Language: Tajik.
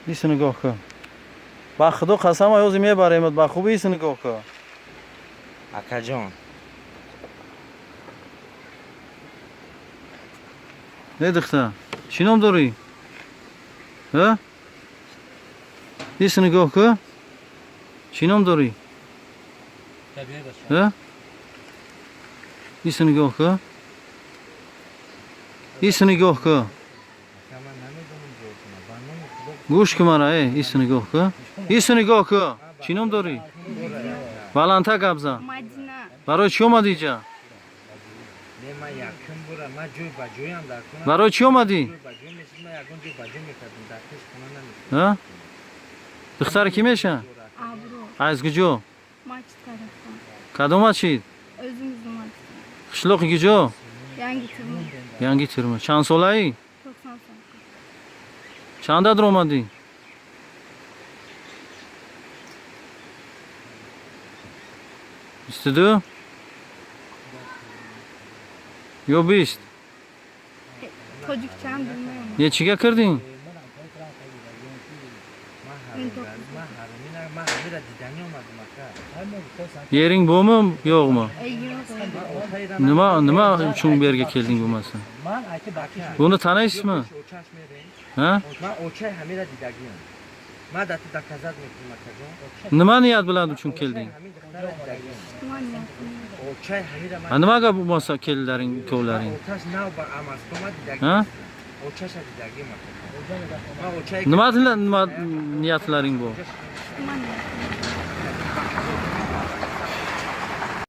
Ис нигоҳ кун. Ба Худо қасам, ҳози мебаремат, ба хубӣ ис нигоҳ кун. Акаҷон. Не, духтар, чӣ ном дорӣ? Ҳа? Ис нигоҳ кун. Чӣ ном дорӣ? Ҳа? Ис нигоҳ кун. Ис нигоҳ кун. Ака, ман намедонам ҷавоб кунам. Ба номи Худо. Гӯш кун мара, э, ис нигоҳ кун. Ис нигоҳ кун. Чӣ ном дорӣ? Баландтар гап зан. Мадина. Барои чӣ омадӣ инҷа? Не, ман якум бора, ман ҷой ба ҷоям дар кунам. Барои чӣ омадӣ? Ҷой ба ҷой мешид, ман ягон ҷой ба ҷой мекардам, дар пеш хона намешид. Ҳа? Духтари кӣ меша? Обрӯ. Аз куҷо? Мачид тарафдан. Кадом мачид? Өзіміздің мачид. Қишлоқи куҷо? Янги Тюрьма. Янги Тюрьма. Чанд солаӣ? 90 сом. Чанда омадӣ? 22? Ё 20? Тоҷикчам билмейман. Нечига кирдиң? Ман ҳаромгарӣ, ман ҳаромӣ на, ман ҳамира диданӣ омадам, ака. Ering bormi, yo'qmi? Yo'q. Ман отаира. Nima uchun bu yerga kelding bo'lmasa? Buni taniysizmi? Очаш мерем. Ha? Ман очаи ҳамира дидагиам. Ман да ту доказать мекунам, акаҷон. Nima niyat bilan uchun kelding? Ҳамин духтара дидагиам. Nima niyatim? Очаи ҳамира ман. Ha, nimaga bo'lmasa keldilaring ikkovlaring? Оташ нав ба Амазкома дидагиам. Ha? Очаша дидагиам, акаҷон. Ман очаи Nima nima niyatlaring bor? Nima niyatim?